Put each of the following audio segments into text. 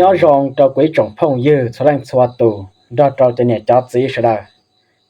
Nyob zoo rau kuv ib tsoom phooj ywg txhua leej txhua tus nrog rau cov niam cov txiv sawv daws.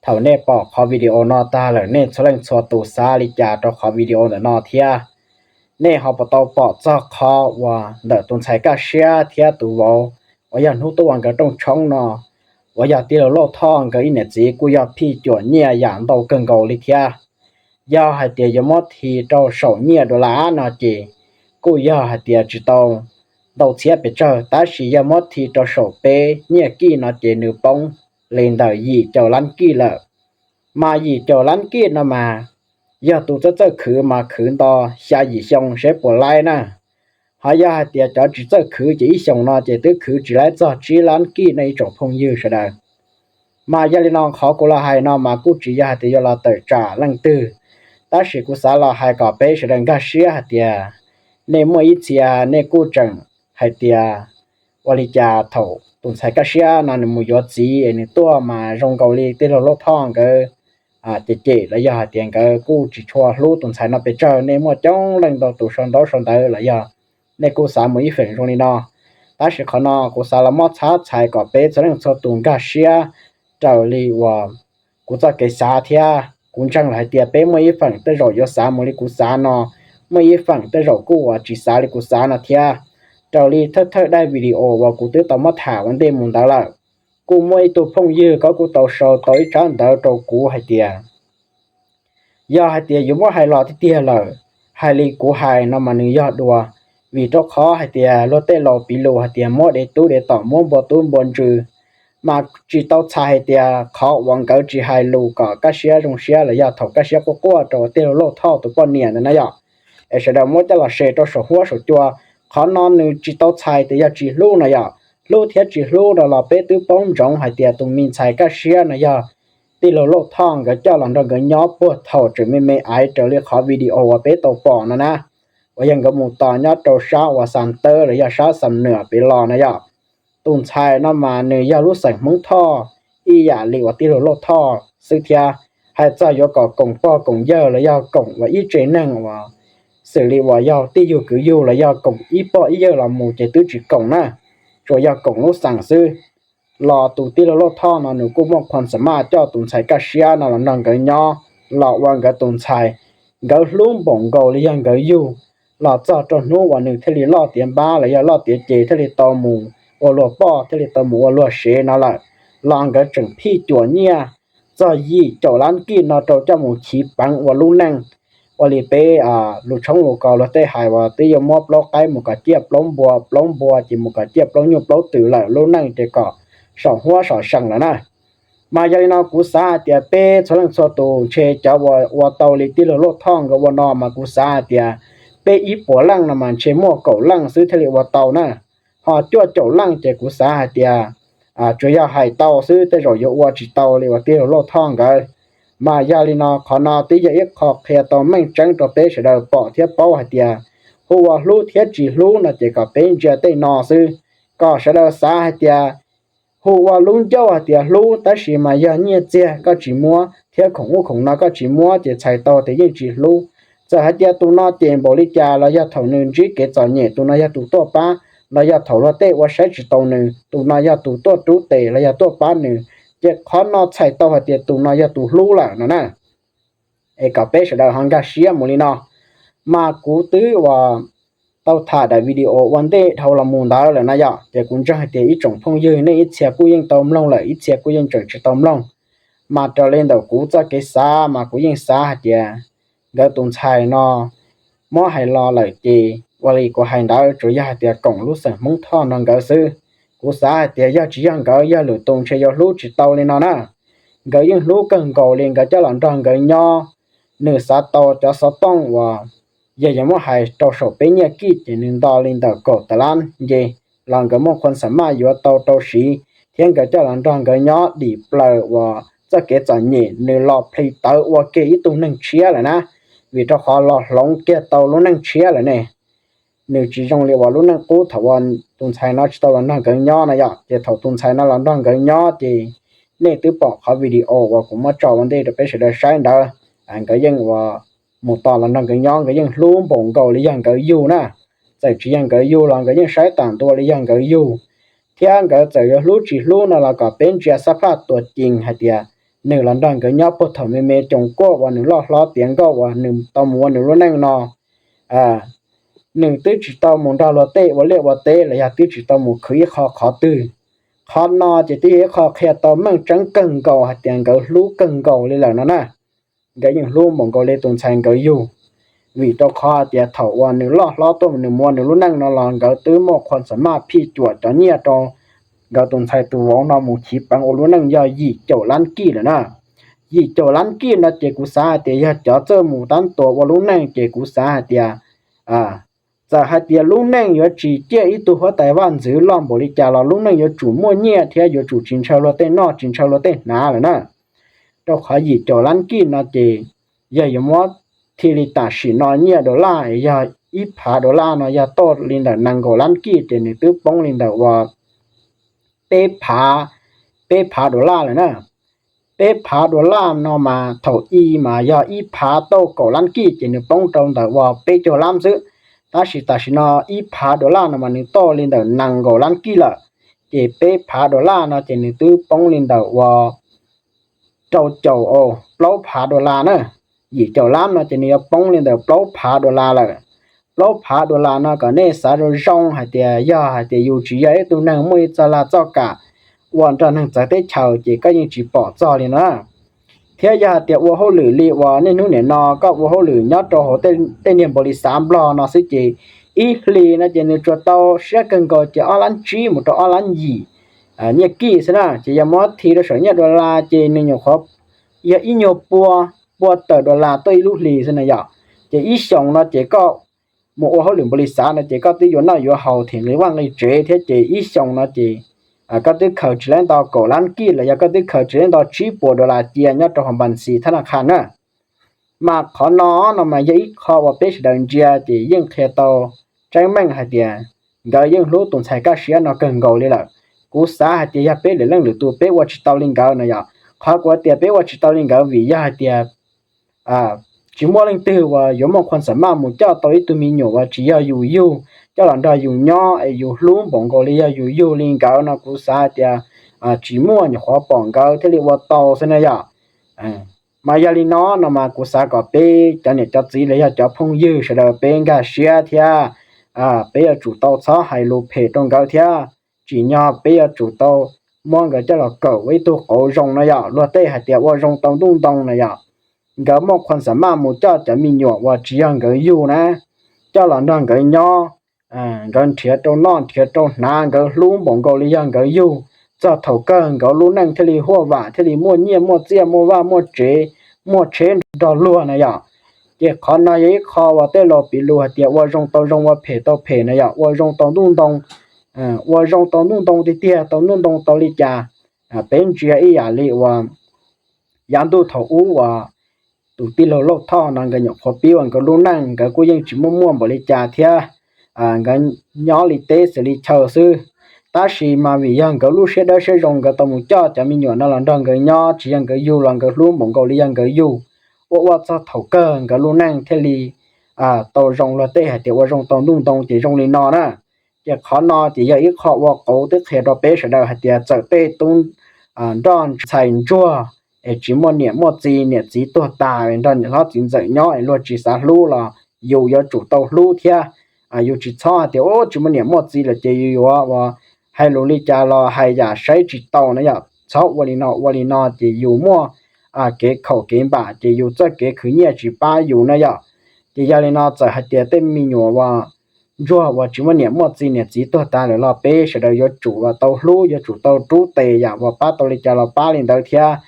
Thaum nej pom qhov video no tag lawm, nej txhua leej txhua tus xav li cas rau qhov video ntawm no thiab? Nej ho puas tau pom txog qhov uas ntawm tus ntxhais Kaj Siab thiab tus vauv uas yog hnub tuaj ua nkawd rooj tshoob no, uas yog tij laug Lauj Thoj nkawd ib niam txiv kuj yog phij cuam nyiaj yam ntau kawg nkaus li thiab? Yog hais tias yuav muab thi rau saum nyiaj dollar no ces kuj yog hais tias tsis tau ntau txhiab pes tsawg, tab sis yog muab thi rau saum peb nyiaj kij no ces nws poob li ntawm yim caum lab kij lawm. Mas yim caum lab kij no mas yog tus txawj txawj khwv mas khwv nto xya yim xyoo seb puas laib na. Ho yog hais tias cov tsis txawj khwv ces ib xyoos no ces twb khwv tsis laib txog tsib lab kij no ib tsoom phooj ywg sawv daws. Mas yog li no qhov kuv los hais no mas kuj tsis yog hais tias yuav los tawm tsam leej twg, tab sis kuv xav los hais kom peb sawv daws nkag siab hais tias nej muaj ib txhia nej kuj tseem hais tias ua li cas thaum tus ntxhais Kaj Siab no nws mus yuav txiv es nws tuaj mas zoo nkaus li tij laug Lauj Thoj nkawd cem cem los yog hais tias nkawd kuj tsis tshua hlub tus ntxhais no pes tsawg. Nej muaj coob leej ntau tus sau ntaub sau ntawv los yog nej kuj xav mus ib feem zoo li no. Tab sis qhov no kuv xav los muab txhab txhais kom peb txhua leej txhua tus nkag siab raws li uas kuv txoj kev xav thiab. Kuv ntseeg lawm hais tias peb muaj ib feem tej zaum yuav xav mus li kuv xav no, muaj ib feem tej zaum kuj uas tsis xav li kuv xav no thiab. Raws li thawj thawj daim video uas kuv twb tau muab tham ua ntej mus ntawd lawm, kuj muaj ib tug phooj ywg koj kuj tau sau tau ib tsab ntawv rau kuv hais tias yog hais tias yuav muab hais los tiag tiag lawm, hais li kuv hais no mas nws yog dua. Vim rau qhov hais tias luag tej laus piv lus hais tias muab dev tub dev tom, muab npua tub npua ntsws, mas tsis tau txhais hais tias qhov uas nkawd tsis hais lus kom Kaj Siab zoo siab los yog thaum Kaj Siab quaj quaj rau tij laug Lauj Thoj tus poj niam ntawd na yom, es sawv daws muab coj los share rau saum huab saum cua. Qhov no nws tsis tau txhais tias yog tsis hlub no yom. Hlub thiab tsis hlub no los peb twb paub ntsoov hais tias tus me ntxhais Kaj Siab no yog tij laug Lauj Thoj nkawd coj los nrog nkawd nyob puag thaum tseem me me aiv raws li qhov video uas peb tau pom no na, uas yog nkawd mus tos nyob rau sab uas Xam Tawb los yog sab Xam Nuam pem los na yom. Tus ntxhais no mas nws yog lub xeem Hmoob Thoj ib yam li uas tij laug Lauj Thoj xwb thiab. Hais txog yuav kom koom pog koom yawg los yog koom uas ib tse neeg uas xws li uas yog tij yug kwv yug los yog koom ib pog ib yawg los mus ces twb tsis koom na, tsuas yog koom lub xeem xwb. Los tus tij laug Lauj Thoj no nws kuj muaj qhua xa maj coj tus ntxhais Kaj Siab no los nrog nkawd nyob, los ua nkawd tus ntxhais. Nkawd hlub npaum nkaus li yog nkawd yug, los txog rau hnub uas nws thiaj li loj tiav npab los yog loj tiav ces thiaj li tau mus ua luag poj thiaj li tau mus ua luag sev no lawm, los nkawd tseem phij cuam nyiaj txog yim caum lab kij no rau coj mus chiv peev ua lub neej. Ua li peb lus tshoob lus kos luag tej hais uas twb yuav muab plaub qaib mus kom ciaj plaub npua, plaub npua ces mus kom ciaj plaub nyuj plaub twm lawm, lub neej ces kom saum huab saum seem lawm na. Mas yog li no kuv xav hais tias peb txhua leej txhua tus ntshe cov uas ua tau li tij laug Lauj Thoj nkawd ua no mas kuv xav hais tias peb ib puas leej no mas ntshe muaj kaum leej xwb thiaj li ua tau na. Ho cuaj caum leej ces kuv xav hais tias tsuas yog hais tau xwb, tej zaum yuav ua tsis tau li uas tij laug Lauj Thoj nkawd. Mas yog li no qhov no twb yog ib qho qhia tau meej tseeb rau peb sawv daws pom thiab paub hais tias hu ua hlub thiab tsis hlub no ces kom peb ntsia tej no xwb, kom sawv daws xav hais tias hu ua lub ncauj hais tias hlub tab sis mas yog nyiaj txiag koj tsis muab thiab khoom ub khoom no koj tsis muab ces txhais tau tias yeej tsis hlub. Txawm hais tias tus no cem npaum li cas los yog thaum nws ntsib kev txom nyem tus no yog tus tuaj pab, los yog thaum luag tej ua saib tsis taus nws tus no yog tus tuaj rub tes los yog tuaj pab nws, ces qhov no txhais tau hais tias tus no yog tus hlub lawm no na. Es kom peb sawv daws ho nkag siab mus li no. Mas kuv twb uas tau tham daim video ua ntej dhau los mus ntawd lawm na yom, ces kuv ntseeg hais tias ib tsoom phooj ywg nej ib txhia kuj yeej tau mloog lawm, ib txhia kuj yeej tseem tsis tau mloog. Mas raws li ntawm kuv txoj kev xav mas kuv yeej xav hais tias nkawd tus ntxhais no muab hais los lawm ces ua li kuv hais ntawd tsuas yog hais tias koom lub xeem Hmoob Thoj nrog nkawd xwb. Kuv xav hais tias yog tsis yog nkawd yog lwm tus ntshe yuav hlub tsis tau li no na. Nkawd yeej hlub kawg nkaus li, nkawd coj los nrog nkawd nyob. Nws xav tau cov xov tooj uas yog yuav muab hais rau saum peb nyiaj kij ces nws nto li ntawm kaum tawm lab nce. los nkawd muaj qhua xam maj yuav tau rau siv, thiab nkawd coj los nrog nkawd nyob dim plaws uas txoj kev txom nyem nws los plhis tawv ua ke ib tug neeg tshiab lawm na, vim rau qhov los hloov kiag tau lub neej tshiab lawm ne. Nws tsis zoo li uas lub neej qub thaum uas tus ntxhais no tsis tau los nrog nkawd nyob no yom. Ces thaum tus ntxhais no los nrog nkawd nyob ces nej twb pom qhov video uas kuv muab tso ua ntej rau peb sawv daws saib ntawd, nkawd yeej uas mus tos los nrog nkawd nyob, nkawd yeej hlub npaum nkaus li yog nkawd yug na. Txawm tsis yog nkawd yug los nkawd yeej saib tas ntua li yog nkawd yug. Thiab nkawd txawm yuav hlub tsis hlub no los kom peb ntsia xab phaj tuas cees hais tias nws los nrog nkawd nyob puag thaum me me coos kuaj uas nws loj hlob tiav nkauj uas nws tau mus ua nws lub neej no, nws twb tsis tau mus nrog luag tej ua liaj ua teb los yog twb tsis tau mus khwv ib qho qhov twg. Qhov no ces twb yog ib qho qhia tau meej tseeb kawg nkaus hais tias nkawd hlub kawg nkaus li lawm no na. Nkawd yeej hlub npaum nkaus li tus ntxhais nkawd yug, vim rau qhov tias thaum uas nws loj hlob tuaj nws mus ua nws lub neej no los nkawd twb muaj qhua xam maj phij cuam cov nyiaj rau nkawd tus ntxhais tus vauv no mus chiv peev ua lub neej yog yim caum lab kij lawm na. Yim caum lab kij no ces kuv xav hais tias yog cov txawj mus tab tuas ua lub neej ces kuv xav hais tias txawm hais tias lub neej yuav tsis ciaj ib tug huab tais vaj ntxwv loj npaum li cas los lub neej yuav tsum muaj nyiaj thiab yuav tsum tsis ntshaw luag tej noj tsis ntshaw luag tej hnav lawm na. Rau qhov yim caum lab kij no ces yog yuav muab thiaj li tam sim no nyiaj dollar es yog ib phav dollar no yog toj li ntawm nees nkaum lab kij ces nws twb poob li ntawm uas peb phav, peb phav dollar lawm na. Peb phav dollar no mas thaum i mas yog ib phav tauj kaum lab kij ces nws poob rau ntawm uas peb caug lab xwb. Tab sis tam sim no ib phav dollar no mas nws toj li ntawm nees nkaum lab kij lawm. Ces peb phav dollar no ces nws twb poob li ntawm uas rau caum, plaub phav dollar na. Yim caum lab no ces nws yuav poob li ntawm plaub phav dollar lawm. Plaub phav dollar no kom nej xav zoo zoo hais tias yog hais tias yus tsis yog ib tug neeg muaj ib txoj laj txoj kam ua nrog neeg txawv teb chaws ces koj yeej tsis pom txog li na. Thiab yog hais tias ua hauj lwm li uas niaj hnub nim no koj ua hauj lwm nyob rau hauv tej niag npaus lis xav Nplog no xwb ces ib hlis no ces nws tsuas tau siab kawg nkaus ces ob lab tsib mus rau ob lab yim nyiaj kij xwb na. Ces yog muab thi rau saum nyiaj dollar ces nws nyuam qhuav yog ib nyuag pua, pua tawm dollar tuaj ib lub hlis xwb na yom. Ces ib xyoos no ces koj mus ua hauj lwm npaus lis xav no ces koj twb yuav noj yuav haus them nqi vaj nqi tsev thiab ces ib xyoos no ces koj twb khaws tsis laib ntau kaum lab kij los yog koj twb khaws tsis laib ntau tsib puas dollar cia nyob rau hauv npas xis thab na qha na. Mas qhov no no mas yog ib qho uas peb sawv daws ntsia ces yeej qhia tau tseeb meej hais tias nkawd yeej hlub tus ntxhais kaj siab no kawg nkaus li lawm. Kuv xav hais tias yog peb lwm leej lwm tus peb ua tsis tau li nkawd no yom. Qhov kuv hais tias peb ua tsis tau li nkawd vim yog hais tias tsis muaj leej twg uas yuav muaj qhua xam maj mus coj tau ib tug me nyuam uas tsis yog yus yug coj los nrog yus nyob es yus hlub npaum nkaus li yog yus yug li nkawd no kuv xav hais tias tsis muaj, nyuam qhuav pom nkawd thiaj li ua tau xwb na yom. Mas yog li no no mas kuv xav kom peb cov niam cov txiv los yog cov phooj ywg sawv daws peb nkag siab thiab peb yuav tsum tau txhob hais lus phem rau nkawd thiab. Tsim nyog peb yuav tsum tau muab nkawd coj los kawm ua ib tug qauv zoo no yom. Luag tej hais tias ua zoo tau ntuj ntoo no yom. Nkawd muaj qhua xam maj mus coj cov me nyuam uas tsis yog nkawd yug na coj los nrog nkawd nyob, nkawd nrhiav rau noj nrhiav rau hnav, nkawd hlub npaum nkaus li yog nkawd yug, txog thaum kawg nkawd lub neej thiaj li huaj vam thiaj li muaj nyiaj muaj txiaj muaj vaj muaj tsev, muaj tsheb nrog luag na yom. Ces qhov no yog ib qho uas tej laus piv lus hais tias ua zoo tau zoo ua phem tau phem na yom, ua zoo tau ntuj ntoo, ua zoo tau ntuj ntoo tiag tiag, tau ntuj ntoo tau li cas. Peb ntsia ib yam li uas yav ntuj thaum ub uas tus tij laug Lauj Thoj no nkawd nyuam qhuav pib ua nkawd lub neej, nkawd kuj yeej tsis muaj muaj npaum li cas thiab, nkawd nyob li teb xws li chaw xwb. Tab sis mas vim yog nkawd lub siab dawb siab zoo nkawd tau mus coj cov me nyuam no los nrog nkawd nyob, tsis yog nkawd yug los nkawd hlub npaum nkaus li yog nkawd yug, ua ua txog thaum kawg nkawd lub neej thiaj li tau zoo luag tej hais tias ua zoo tau ntuj ntoo ces zoo li no na. Ces qhov no ces yog ib qho ua qauv twb qhia rau peb sawv daws hais tias txawm tej tub nroj ntxhais ntsuag es tsis muaj niam muaj txiv, niam txiv tuag tas nrog niam hlob txiv ntxawm nyob es luag tsis xav hlub los yus yuav tsum tau hlub thiab. Yus tsis txhob hais tias ub tsis muaj niam muaj txiv lawm ces yus yuav ua hais lus li cas los hais yam saib tsis taus na yom. Txhob ua li no, ua li no ces yus muaj kev khaum kev npam ces yus txoj kev khwv nyiaj tsis pab yus na yom. Ces yog li no txawm hais tias tej me nyuam uas ntsuag uas tsis muaj niam muaj txiv, niam txiv tuag tas lawm los peb sawv daws yuav tsum tau hlub, yuav tsum tau rub tes, yam uas pab tau li cas los pab li ntawd thiab.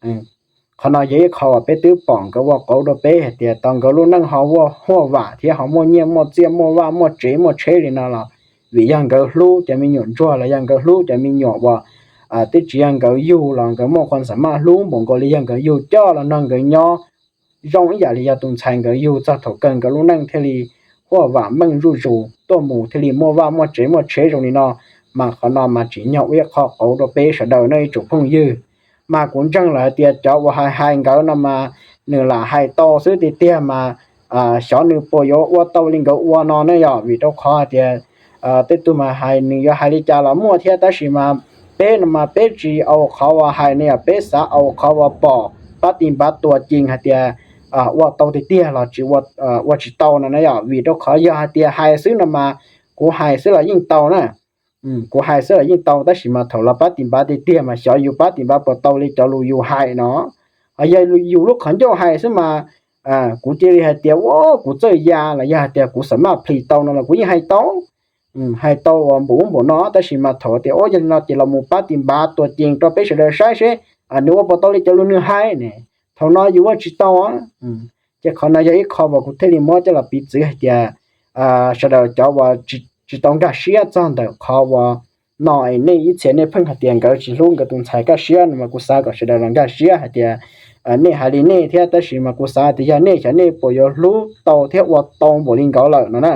Qhov no yog ib qho uas peb twb pom nkawd ua qauv rau peb hais tias tau nkawd lub neej ho ua huaj vam thiab ho muaj nyiaj muaj txiaj muaj vaj muaj tsev muaj tsheb li no los vim yog nkawd hlub cov me nyuam ntsuag los yog nkawd hlub cov me nyuam uas twb tsis yog nkawd yug los nkawd muaj qhov xav maj hlub npaum nkaus li yog nkawd yug coj los nrog nkawd nyob zoo ib yam li yog tus ntxhais nkawd yug txog thaum kawg nkawd lub neej thiaj li huaj vam meej zuj zus tuaj mus thiaj li muaj vaj muaj tsev muaj tsheb zoo li no. Mas qhov no mas tsim nyog ua ib qho qauv rau peb sawv daws no ib tsoom phooj ywg. Mas kuv ntseeg lawm hais tias cov uas hais hais nkawd no mas nws lam hais tau xwb tiag tiag mas xyov nws puas yuav ua tau li nkawd ua no ne yom, vim rau qhov hais tias tej tug mas hais nws yuav hais li cas los muaj thiab, tab sis mas peb no mas peb tsis au qhov uas hais ne yom, peb xav au qhov uas pom pab ti npav tua cees hais tias ua tau tiag tiag los ua tsis tau no na yom, vim rau qhov yog hais tias hais xwb no mas kuv hais xwb los yeej tau na. Kuv hais xwb los yeej tau, tab sis mas thaum los pab ti npav tiag tiag mas xyov yus pab ti npav puas tau li cov lus yus hais no. Ho yog yus lub qhov ncauj hais xwb mas kuv cia li hais tias ua kuv txawj ya los yog hais tias kuv xav maj plhis tau no los kuv yeej hais tau. Hais tau uas npaum ub npaum no, tab sis mas thaum tias ua yog li no ces los mus pab ti npav tua cees rau peb sawv daws saib seb nws ua puas tau li cov lus nws hais ne, thaum no yus ua tsis tau. Ces qhov no yog ib qho uas kuv thiaj li muab coj los piv txwv hais tias sawv daws cov uas tsis tau nkag siab txog ntawm qhov uas no es nej ib txhia nej pheej hais tias nkawd tsis hlub nkawd tus ntxhais kaj siab no mas kuv xav kom sawv daws los nkag siab hais tias nej hais li nej thiab, tab sis mas kuv xav tias yog nej xyov nej puas yuav hlub tau thiab ua tau npaum li nkawd lawm no na.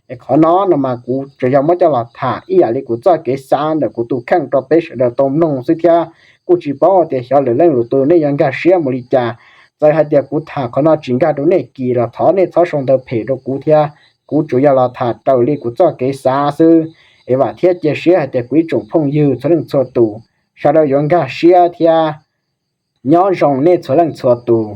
Es qhov no no mas kuv tsuas yog muab coj los tham ib yam li kuv txoj kev xav ntawm kuv tus kheej rau peb sawv daws tau mloog xwb thiab kuj tsis paub tias xyov lwm leej lwm tus nej yuav nkag siab mus li cas. Txawm hais tias kuv tham qhov no tsis nkag rau nej kis los thov nej txhob sau ntawv phem rau kuv thiab. Kuv tsuas yog los tham raws li kuv txoj kev xav xwb. Es vam thiab cia siab hais tias kuv ib tsoom phooj ywg txhua leej txhua tus sawv daws yuav nkag siab thiab. Nyob zoo nej txhua leej txhua tus.